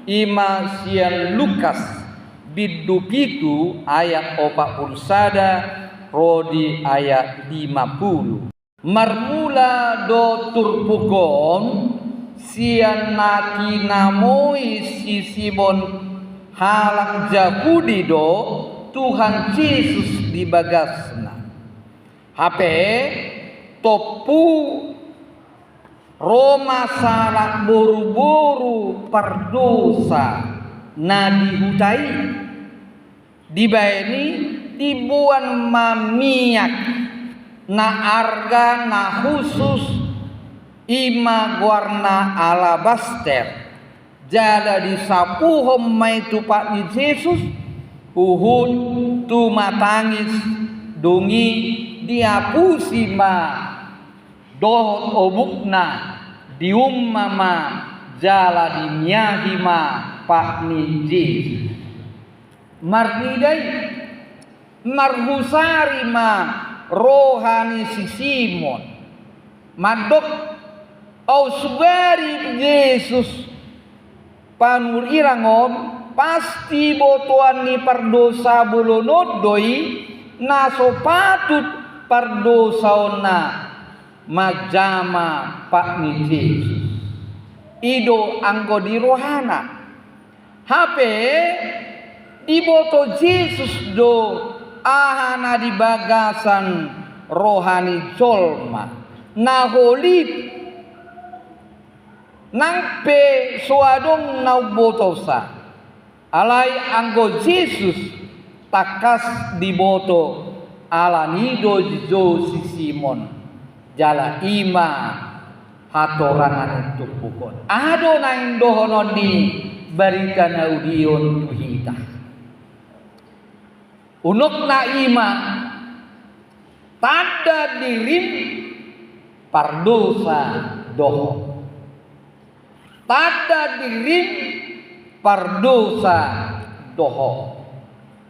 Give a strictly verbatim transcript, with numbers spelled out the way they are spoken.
I ma sian Lukas bindu pitu ayat opat pulu sada ro di ayat lima pulu. Marmula do turpuk on, sian na tinamoi si Simon halak Jahudi do Tuhan Jesus di bagasna. Hape tompu ro ma sahalak boruboru pardosa na di huta i. Dibahen i diboan ma miak na arga na hushus, i ma goarna alabaster, jala disapuhon ma i tu pat ni Jesus, huhut tumatangis. Dung i diapusi ma dohot obukna, diumma ma jala dimiahi ma pat ni Jesus. Marnida i, marhusari ma roha ni si Simon. Mandok, au subari Jesus panurirang on, pasti botoan ni pardosa bolon on do i na so patut pardosaonna manjama pat ni Jesus. I do anggo di rohana. Hape diboto Jesus do aha na di bagasan roha ni jolma, na holit nang pe so adong na umbotosa. Alai anggo Jesus tangkas diboto, ala ni i do dijou si Simon, jala i ma hatorangan ni turpuk on. Aha do naeng dohonon ni barita na uli on tu hita? Unokna i ma, tanda dirim pardosa do ho. Tanda dirim pardosa do ho.